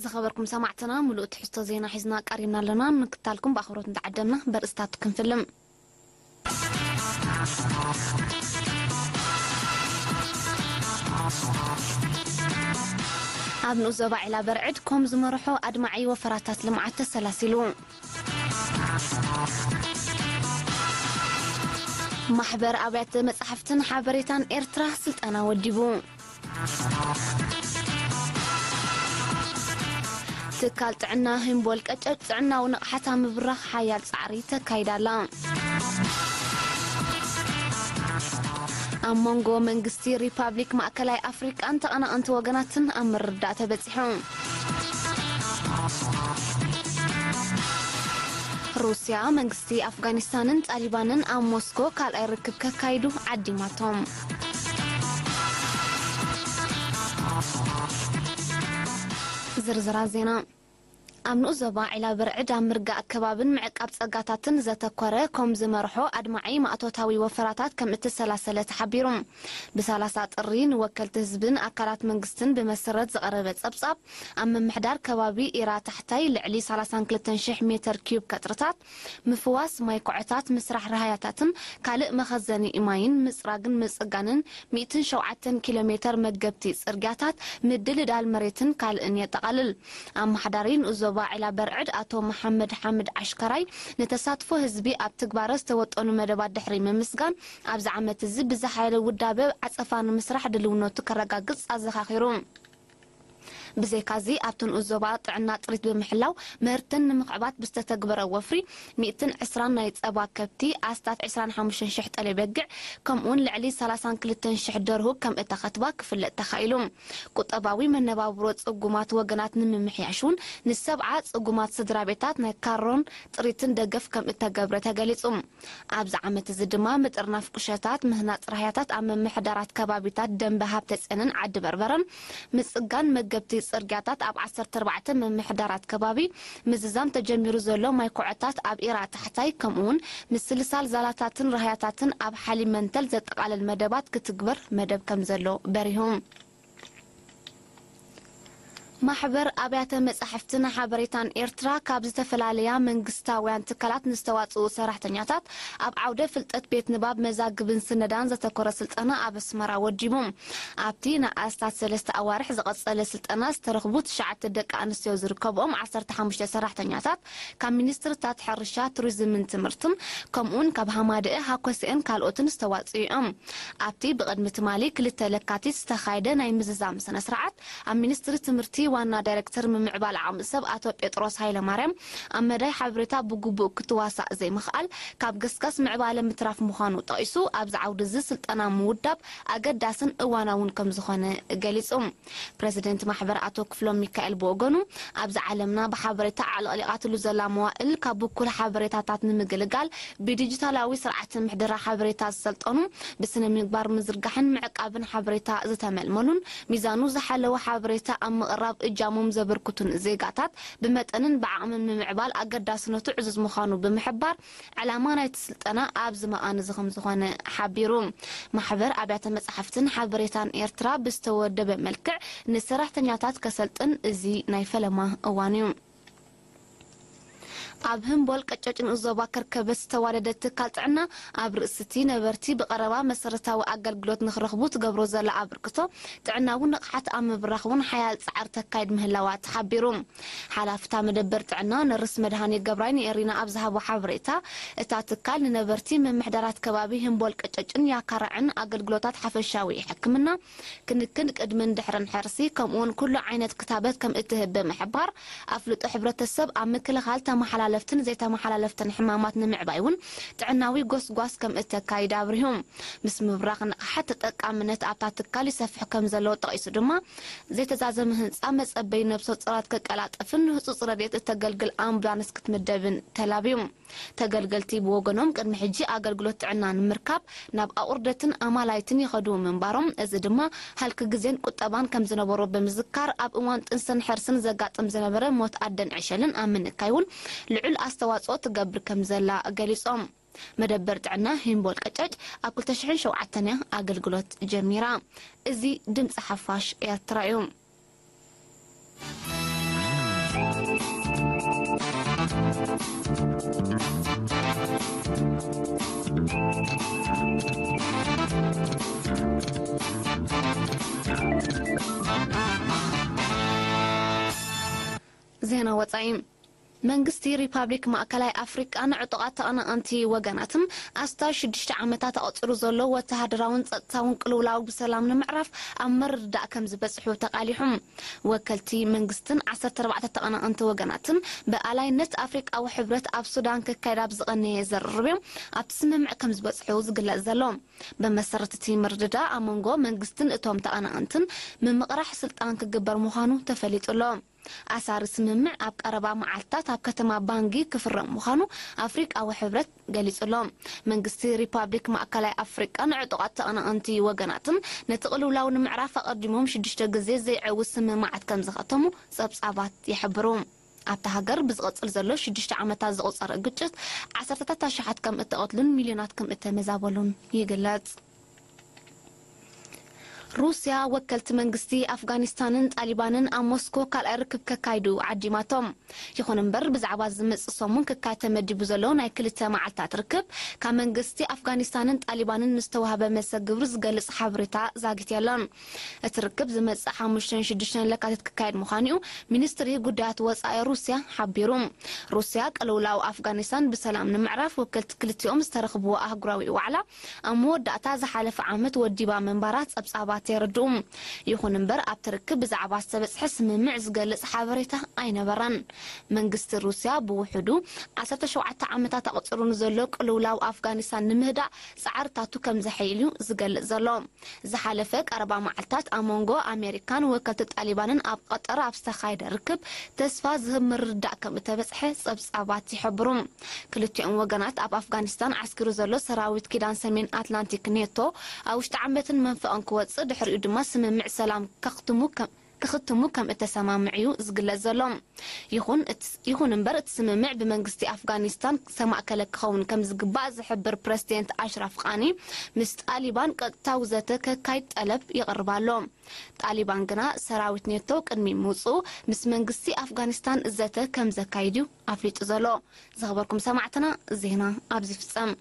ዝኸበርኩም ሰማዕትና፣ ምሉእ ትሕዝቶ ዜና ሒዝና ቀሪብና ኣለና። ምክታልኩም ብኣኽብሮት እንተዓደምና፣ በርእስታቱ ክንፍልም። ኣብ ንኡስ ዞባ ዒላ በርዕድ ኮም ዝመርሖ ኣድማዒ ወፈራታት ልምዓት ተሰላሲሉ። ማሕበር ኣብያተ መጻሕፍትን ሓበሬታን ኤርትራ ስልጠና ወዲቡ። ትካል ጥዕና ህምቦል ቀጨጭ ጥዕናዊ ንቕሓታ ምብራኽ ሓያል ጻዕሪ ተካይዳ ኣላ። ኣብ መንጎ መንግስቲ ሪፓብሊክ ማእከላይ ኣፍሪቃን ተቐናቐንቲ ወገናትን ኣብ ምርዳእ ተበጺሑ። ሩስያ፣ መንግስቲ ኣፍጋኒስታንን ጣሊባንን ኣብ ሞስኮ ካልኣይ ርክብ ከካይዱ ዓዲማቶም። ዝርዝራት ዜና። ኣብ ንኡስ ዞባ ዒላ በርዕድ ኣብ ምርጋእ ከባብን ምዕቃብ ጸጋታትን ዘተኮረ ኮም ዝመርሖ ኣድማዒ ማእቶታዊ ወፈራታት ከም እተሰላሰለ ተሓቢሩ። ብ30 ጥሪ ንወከልቲ ህዝብን ኣካላት መንግስትን ብመሰረት ዝቐረበ ጸብጻብ፣ ኣብ ምምሕዳር ከባቢ ኢራ ታሕታይ ልዕሊ ሰላሳን ክልተን ሽሕ ሜተር ኪዩብ ቀጽርታት፣ ምፍዋስ ማይ ኮዖታት፣ ምስራሕ ረሃያታትን ካልእ መኸዘኒ ማይን፣ ምጽራግን ምጽጋንን ሚእትን ሸውዓተን ኪሎ ሜተር መገብቲ ጽርግያታት፣ ምድልዳል መሬትን ካልእን የጠቓልል። ኣመሓዳሪ ንኡስ ዞባ ዒላ በርዕድ ኣቶ መሓመድ ሓምድ ኣሽከራይ፣ ንተሳትፎ ህዝቢ ኣብ ትግባረ ዝተወጠኑ መደባት ድሕሪ ምምስጋን፣ ኣብዚ ዓመት እዚ ብዝሓየለ ውዳበ ዓጸፋ ንምስራሕ ድልውነቱ ከረጋግጽ ኣዘኻኺሩ። ብዘይካዚ፣ ኣብቲ ንኡስ ዞባ ጥዕና ጥሪት ብምሕላው ምህርትን ንምኽዕባት ብዝተተግበረ ወፍሪ፣ ሚእትን ዕስራን ናይ ጸባ ከብቲ፣ ኣስታት ዕስራን ሓሙሽተን ሽሕ ጠሌ በጊዕ፣ ከምኡውን ልዕሊ ሰላሳን ክልተን ሽሕ ደርሁ ከም እተኸትባ ክፍለጥ ተኻኢሉ። ቁጠባዊ መነባብሮ ጽጉማት ወገናት ንምምሕያሽ እውን ንሰብዓ ጽጉማት ስድራ ቤታት ናይ ካሮን ጥሪትን ደገፍ ከም እተገብረ ተገሊጹ። ኣብዚ ዓመት እዚ ድማ ምጥርናፍ ቁሸታት፣ ምህናጽ ራህያታት ኣብ ምምሕዳራት ከባቢታት ደንበ ሃብተጼንን ዓዲ በርበረን፣ ምጽጋን መገብቲ ጽርግያታት ኣብ ዓሰርተ ኣርባዕተ ምምሕዳራት ከባቢ ምዝዛም ተጀሚሩ ዘሎ ማይ ኮዖታት ኣብ ኢራ ታሕታይ፣ ከምኡውን ምስልሳል ዛላታትን ራህያታትን ኣብ ሓሊብ መንተል ዘጠቓልል መደባት ክትግበር መደብ ከም ዘሎ በሪሁ። ማሕበር ኣብያተ መጻሕፍትን ሓበሬታን ኤርትራ ካብ ዝተፈላለያ መንግስታውያን ትካላት ንዝተዋጽኡ ሰራሕተኛታት ኣብ ዓውደ ፍልጠት ቤት ንባብ መዛግብን ስነዳን ዘተኮረ ስልጠና ኣብ ኣስመራ ወዲቡ። ኣብቲ ንኣስታት ሰለስተ ኣዋርሕ ዝቐጸለ ስልጠና ዝተረኽቡ ትሽዓተ ደቂ ኣንስትዮ ዝርከብኦም ዓሰርተ ሓሙሽተ ሰራሕተኛታት ካብ ሚኒስትርታት ሕርሻ፣ ቱሪዝምን ትምህርትን ከምኡውን ካብ ሃማደአ፣ ሃኮስኤን ካልኦትን ዝተዋጽኡ እዮም። ኣብቲ ብቕድሚ ትማሊ ክልተ ለካቲት ዝተኻየደ ናይ ምዝዛም ስነ ስርዓት፣ ኣብ ሚኒስትሪ ትምህርቲ ዋና ዳይሬክተር ምምዕባል ዓቕሚ ሰብ ኣቶ ጴጥሮስ ሃይለማርያም፣ ኣብ መዳይ ሓበሬታ ብግቡእ ክትዋሳእ ዘይምኽኣል ካብ ገስጋስ ምዕባለ ምትራፍ ምዃኑ ጠቒሱ፣ ኣብዚ ዓውዲ እዚ ስልጠና ምውዳብ ኣገዳስን እዋናውን ከም ዝኾነ ገሊጹ። ፕረዚደንት ማሕበር ኣቶ ክፍሎም ሚካኤል ብወገኑ፣ ኣብዚ ዓለምና ብሓበሬታ ዓለቕሊቓትሉ ዘላ መዋእል፣ ካብ ብኩል ሓበሬታታት ንምግልጋል ብዲጂታላዊ ስርዓት ምሕደራ ሓበሬታ ዝሰልጠኑ፣ ብስነ ምግባር ምዝርጋሕን ምዕቃብን ሓበሬታ ዝተመልመሉን ሚዛኑ ዝሓለወ ሓበሬታ ኣብ ምቕራብ እጃሞም ዘበርክቱን ዜጋታት ብመጠንን ብዓቕምን ምምዕባል ኣገዳስነቱ ዕዙዝ ምዃኑ ብምሕባር፣ ዕላማ ናይቲ ስልጠና ኣብዚ መቓን እዚ ከም ዝኾነ ሓቢሩ። ማሕበር ኣብያተ መጻሕፍትን ሓበሬታን ኤርትራ ብዝተወደበ መልክዕ ንሰራሕተኛታት ከሰልጥን እዚ ናይ ፈለማ እዋን እዩ። ኣብ ህምቦል ቀጨጭ ንኡስ ዞባ ከርከበት ዝተዋደደ ትካል ጥዕና፣ ኣብ ርእሲ እቲ ነበርቲ ብቐረባ መሰረታዊ ኣገልግሎት ንኽረኽቡ ትገብሮ ዘላ ኣበርክቶ ጥዕናዊ ንቕሓት ኣብ ምብራኽ እውን ሓያል ጻዕሪ ተካይድ ምህላዋ ተሓቢሩ። ሓላፍታ መደበር ጥዕና ነርስ መድሃኔ ገብራይ ንኤሪና ኣብ ዝሃቦ ሓበሬታ፣ እታ ትካል ንነበርቲ ምምሕዳራት ከባቢ ህምቦል ቀጨጭን ያካራዕን ኣገልግሎታት ሓፈሻዊ ሕክምና፣ ክንክን ቅድምን ድሕርን ሕርሲ፣ ከምኡውን ኩሉ ዓይነት ክታበት ከም እትህብ ብምሕባር፣ ኣፍልጦ ሕብረተሰብ ኣብ ምክልኻል ተመሓላሊ ዘይተመሓላለፍትን ዘይተመሓላለፍትን ሕማማት ንምዕባይ እውን ጥዕናዊ ጎስጓስ ከም እተካይድ ኣብሪሁ። ምስ ምብራኽ ንቕሓት ተጠቃምነት ኣብታ ትካል ይሰፍሕ ከም ዘሎ ጠቒሱ ድማ፣ ዘይተዛዘመ ህንፃ መፀበይ ነብሰ ፁራት ከቀላጥፍን ንህፁፅ ረድኤት እተገልግል ኣምቡላንስ ክትምደብን ተላብዩ። ተገልገልቲ ብወገኖም፣ ቅድሚ ሕጂ ኣገልግሎት ጥዕና ንምርካብ ናብ ኣቑርደትን ኣማላይትን ይኸዱ ምንባሮም፣ እዚ ድማ ሃልኪ ግዜን ቁጠባን ከም ዝነበሮ ብምዝካር፣ ኣብ እዋን ጥንስን ሕርስን ዘጋጥም ዝነበረ ሞት ኣደን ዕሸልን ኣብ ምንካይ እውን ልዑል ኣስተዋፅኦ ትገብር ከም ዘላ ገሊፆም። መደበር ጥዕና ሂምቦል ቀጨጭ ኣብ ክልተ ሽሕን ሸውዓተን እያ ኣገልግሎት ጀሚራ። እዚ ድምፂ ሓፋሽ ኤርትራ እዩ። ዜና ወጻኢ። መንግስቲ ሪፓብሊክ ማእከላይ ኣፍሪቃ ንዕጡቓት ተቐናቐንቲ ወገናትን ኣስታት ሽዱሽተ ዓመታት ኣቑጺሩ ዘሎ ወተሃደራውን ጸጥታውን ቅልውላው ብሰላም ንምዕራፍ ኣብ ምርድዳእ ከም ዝበጽሑ ተቓሊሑ። ወከልቲ መንግስትን ዓሰርተ ኣርባዕተ ተቐናቐንቲ ወገናትን ብኣላይነት ኣፍሪቃዊ ሕብረት ኣብ ሱዳን ክካየድ ኣብ ዝቐነየ ዘርርብ እዮም ኣብቲ ስምምዕ ከም ዝበጽሑ ዝግለጽ ዘሎ። ብመሰረት እቲ ምርድዳእ ኣብ መንጎ መንግስትን እቶም ተቐናቐንትን ምምቕራሕ ስልጣን ክግበር ምዃኑ ተፈሊጡ ኣሎ። ኣሳሪ ስምምዕ ኣብ ቀረባ መዓልታት ኣብ ከተማ ባንጊ ክፍረም ምዃኑ ኣፍሪቃዊ ሕብረት ገሊጹ ኣሎ። መንግስቲ ሪፓብሊክ ማእከላይ ኣፍሪቃ ንዕጡቓት ተቐናቐንቲ ወገናትን ነቲ ቅልውላው ንምዕራፍ ኣቐዲሞም ሽዱሽተ ግዜ ዘይዕውት ስምምዓት ከም ዝኸተሙ ጸብጻባት ይሕብሩ። ኣብታ ሃገር ብዝቐጽል ዘሎ ሽዱሽተ ዓመታት ዝቑጸረ ግጭት ዓሰርተታት ኣሽሓት ከም እተቐትሉን ሚልዮናት ከም እተመዛበሉን ይግለጽ። ሩስያ ወከልቲ መንግስቲ ኣፍጋኒስታንን ጣሊባንን ኣብ ሞስኮ ካልኣይ ርክብ ከካይዱ ዓዲማቶም። ይኹን እምበር ብዛዕባ ዝመጽእ ሰሙን ክካየድ ተመዲቡ ዘሎ ናይ ክልተ መዓልታት ርክብ ካብ መንግስቲ ኣፍጋኒስታንን ጣሊባንን ንዝተዋህበ መሰግብሪ ዝገልጽ ሓበሬታ ዛጊት የለን። እቲ ርክብ ዝመጽእ ሓሙሽተን ሽዱሽተን ለካቲት ክካየድ ምዃኑ እዩ ሚኒስትሪ ጉዳያት ወጻኢ ሩስያ ሓቢሩ። ሩስያ ቅልውላው ኣፍጋኒስታን ብሰላም ንምዕራፍ ወከልቲ ክልቲኦም ዝተረኽብዎ ኣህጉራዊ ዋዕላ ኣብ መወዳእታ ዝሓለፈ ዓመት ወዲባ ምንባራ ጸብጻባት የረድኡ። ይኹን እምበር ኣብቲ ርክብ ብዛዕባ ዝተበጽሐ ስምምዕ ዝገልጽ ሓበሬታ ኣይነበረን። መንግስቲ ሩስያ ብውሕዱ ዓሰርተ ሸውዓተ ዓመታት ኣቑጺሩ ንዘሎ ቅልውላው ኣፍጋኒስታን ንምህዳእ ጻዕርታቱ ከም ዘሐይል እዩ ዝገልጽ ዘሎ። ዝሓለፈ ቀረባ መዓልታት ኣብ መንጎ ኣሜሪካን ወከልቲ ጣሊባንን ኣብ ቀጠር ኣብ ዝተኻየደ ርክብ ተስፋ ዝህብ ምርድዳእ ከም እተበጽሐ ጸብጻባት ይሕብሩ። ክልቲኦም ወገናት ኣብ ኣፍጋኒስታን ዓስኪሩ ዘሎ ሰራዊት ኪዳን ሰሜን ኣትላንቲክ ኔቶ ኣብ ውሽጢ ዓመትን መንፈቕን ክወጽእ፣ ድሕሪኡ ድማ ስምምዕ ሰላም ከኽትሙ ከም ክኽትሙ ከም እተሰማምዕ እዩ ዝግለጽ ዘሎ። ይኹን እት-፣ ይኹን እምበር እቲ ስምምዕ ብመንግስቲ ኣፍጋኒስታን ዝተማእከለ ክኸውን ከም ዝግባእ ዝሕብር ፕረሲደንት ኣሽራፍ ቃኒ ምስ ጣሊባን ቀጥታዊ ዘተ ከካይድ ጠለብ ይቕርብ ኣሎ። ጣሊባን ግና ሰራዊት ኔቶ ቅድሚ ምውጽኡ ምስ መንግስቲ ኣፍጋኒስታን ዘተ ከም ዘካይድ እዩ ኣፍሊጡ ዘሎ። ዝኸበርኩም ሰማዕትና ዜና ኣብዚ ይፍጸም።